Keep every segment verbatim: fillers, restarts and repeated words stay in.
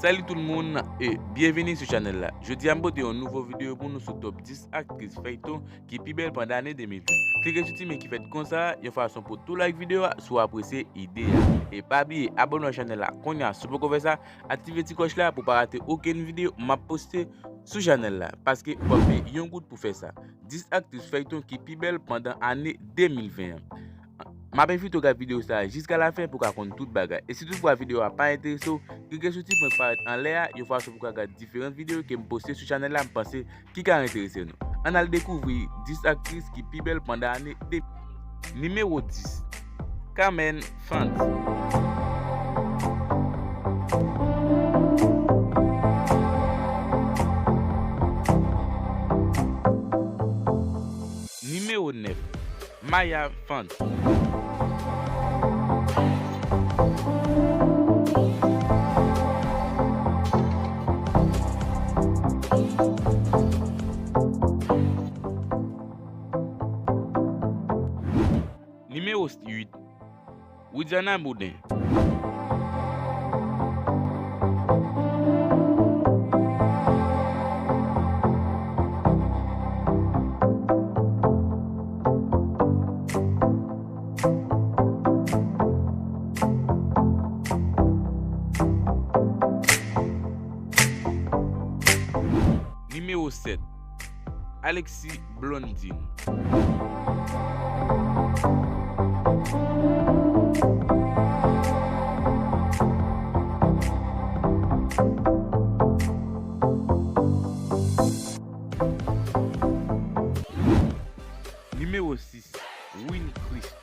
Salut tout moun e byenvini sou chanèl la. Jodi a m pote yon nouvo videyo pou nou sou top dis aktris fèyton ki pi bèl pandan ane de mil ven. Klike sou ti men ki fèt konsa a yon fason pou tou like videyo a si w apresye ide a. E pa bliye abòne ak chanèl la kounye a si w poko fè sa, aktive ti klòch la pou w pa rate okenn videyo m ap poste sou chanèl la, paske ou p ap peye yon goud pou fè sa. Dis aktris fèyton ki pi bèl pandan ane de mil ven an. M ap envite w gade videyo sa a jiska lafen pou w ka konn tout bagay. E si toutfwa videyo a pa enterese w, klike sou ti pwen k parèt anlè a yon fason pou w ka gade diferan videyo ke m poste sou chanèl la m panse ki ka enterese nou. Ann al dekouvri dis aktris ki pi bèl pandan ane de mil ven. Nimewo dis, Carmen Fant. Nimewo nèf, Maya Fant. Nimewo uit, Widiana Boudin. Nimewo sèt, Alexis Blondin. Nimewo sis, Win Christ.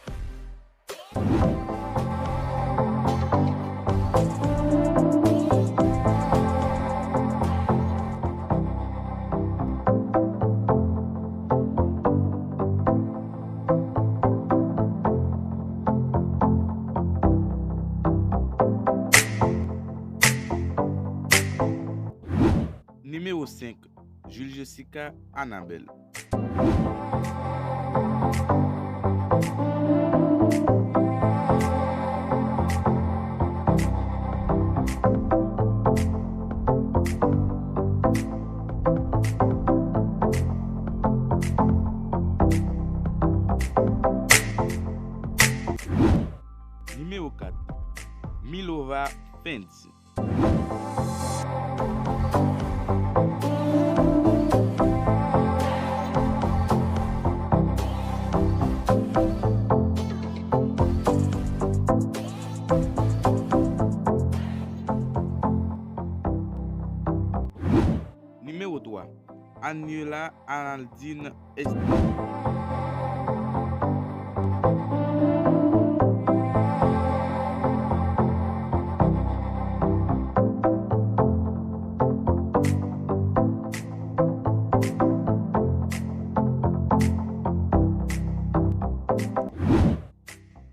Nimewo senk, Jules Jessica Anabel. Nimewo kat, Milova Fenty. Nimewo twa, Aniola Arnaldine Estes.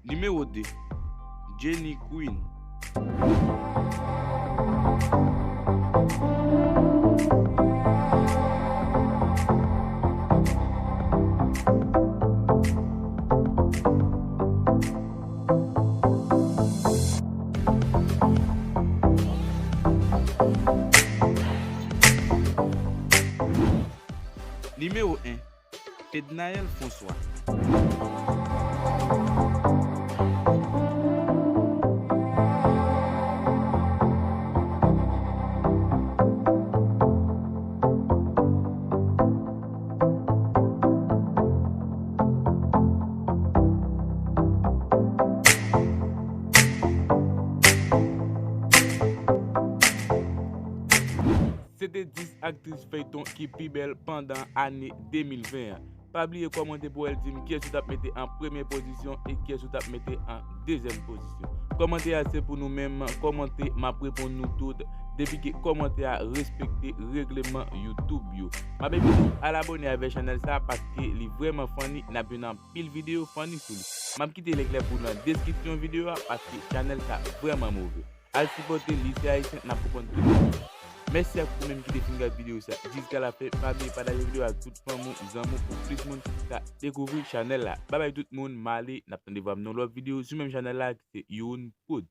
Nimewo de, Jenny Queen. Nimewo en, Fednaelle François. Se te dis aktris feyton ki pi bèl pandan ane de mil ven an. Pa bliye kòmante pou w al di m kiyès ou t ap mete an premye pozisyon e kiyès ou t ap mete an dezyèm pozisyon. Kòmante a se pou nou menm, kòmante, m ap reponn nou tout. Depi ke kòmante a respekte regleman YouTube yo. M ap envite w al abòne avèk chanèl sa a paske li vrèman funny, n ap jwenn anpil videyo funny sou li. M ap kite link la pou w nan deskripsyon videyo a paske chanèl sa vrèman move. Al sipòte Lise Ayisyen, n ap konprann tout. Mèsi ak ou menm ki te fin gade videyo sa jiska lafen. Pa bliye pataje videyo a ak tout fanmi w, zanmi w pou plis moun ka dekouvri chanèl la. Babay tout moun, m ale, n ap tande vwa m nan lòt videyo sou menm chanèl la ki se Youn Prod.